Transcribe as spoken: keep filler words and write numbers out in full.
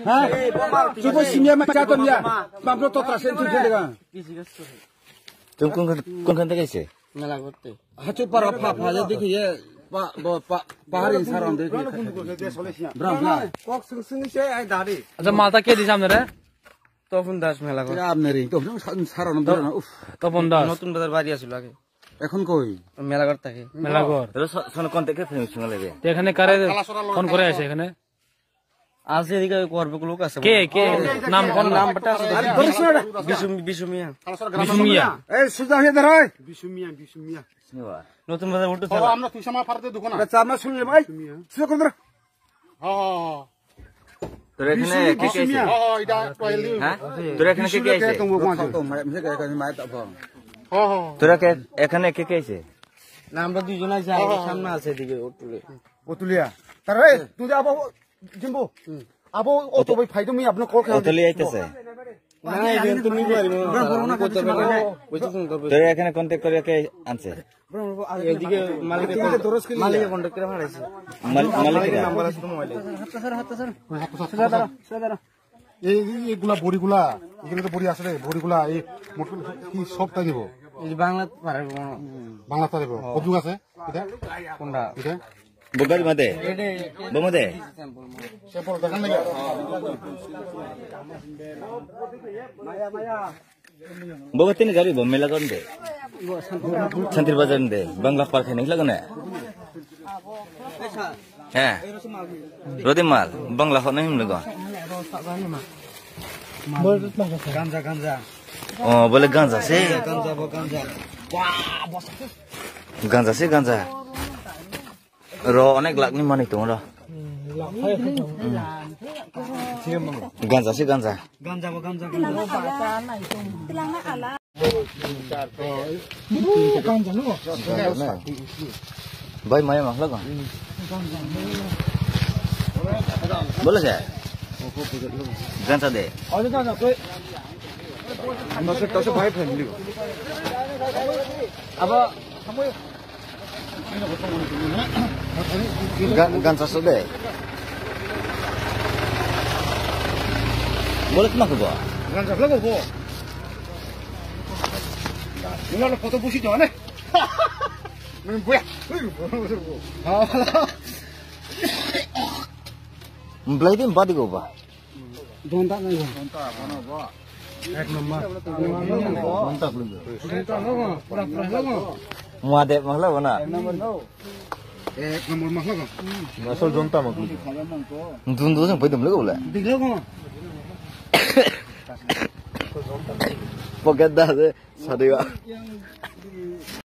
Ha? Chubo simya ma chato miya. Banglo to trasen tu jega. Tum kun kun kun kan tegai se. Mela korte. Hachu para pha pha ye dekhi ye. Pa bo pa pahari saron dekhi. Brahma. Kok sung sung se ai dari. Acha mata ke di samne re? Topon Das mela kor. Kira apne ring to saron brahma. Uff. Topon Das. নতুন বাজার বাড়ি আছিল আগে। এখন কই? মেলা ঘর থাকে। মেলা ঘর। তাহলে স-, সন কোন থেকে ফেমিস মেলা রে? তো এখানে কারে ফোন করে আছে এখানে? আছে এদিকে ওই করবে লোক আছে। কে, কে? নাম কোন নাম? নামটা আছে। আরে, ধরিস না এটা। বিশু, বিশু মিয়া। বিশু মিয়া। এই, সুজা হয়ে দাঁড়ায়। বিশু মিয়া, বিশু মিয়া। নতুন বাজার উঠে ও, চলো। আমরা তুই সামনে ফারতে দোকান। আচ্ছা, আমরা শুনলে ভাই। বিশু মিয়া। সুজা করে ধরো। হ্যাঁ, হ্যাঁ, হ্যাঁ। তোর এখানে কে কে আছে? হ্যাঁ, হ্যাঁ, এটা টয়লেট। হ্যাঁ? তোর এখানে কে কে আছে? হ্যাঁ, হ্যাঁ। তোরা কে, এখানে কে কে আছে? না, আমরা দুইজন আছি, আর সামনে আছে এদিকে, ওটুলে। ওটুলিয়া। তার, এই, তুই যা, আবো, জিম্বু। আবো, ও তো ভাই, ফাইদো মি আপনার কল খেয়ে ওটুলিয়া আইতেছে। না, না, এটা তো নিবো আর, আমি করতে পারবো না। বুঝছিস তো? তোরা এখানে কন্ট্যাক্ট করে কে আনছে? এদিকে মালিকের কন্ট্যাক্ট, মালিকের কন্ট্যাক্ট করে পাঠাইছি। মাল-, মালিকের মালিকের নাম্বার আছে তো মোবাইলে। এই, এই, এইগুলা বড়িগুলা, এগুলো তো বড়ি আছে রে, বড়িগুলা, এই মোটর কি সবটাই নিব? এই যে বাংলা পারে কোনো। বাংলা তারিখ কত যুগ আছে? এটা? কোনটা? এটা? বুগারি মাদে? এটা বমদে? স্যাম্পল দেখান লাগে? Bo tini gari bo mela gon de. Santir bazar de. Bangla park ni lagone. He. Rodi mal. Bangla hone him lagon. Ganja, ganja. Oh, bole ganja se. Ganja, bo ganja. Ganja se, ganja. Ro onek lakh ni manwi tongo ro. Ganja se ganja. Ganja bo ganja, ganja. Bai maya mahla gong. Bole se. Ganja de. Abo Ga-, gansa so de. Boleh tu nak bo? Gansa pula bo. Mula lo foto busi jone. Mem buya. Mblai din badi go ba. Jonta nai bo. Ek number. Jonta khulio. Jonta logo, pura pura logo. Mua de mahla bona. Ek number mahla go. Asol jonta mahla. Dun dun jang paidum logo bole. Dik logo. Pocket da de sadiwa.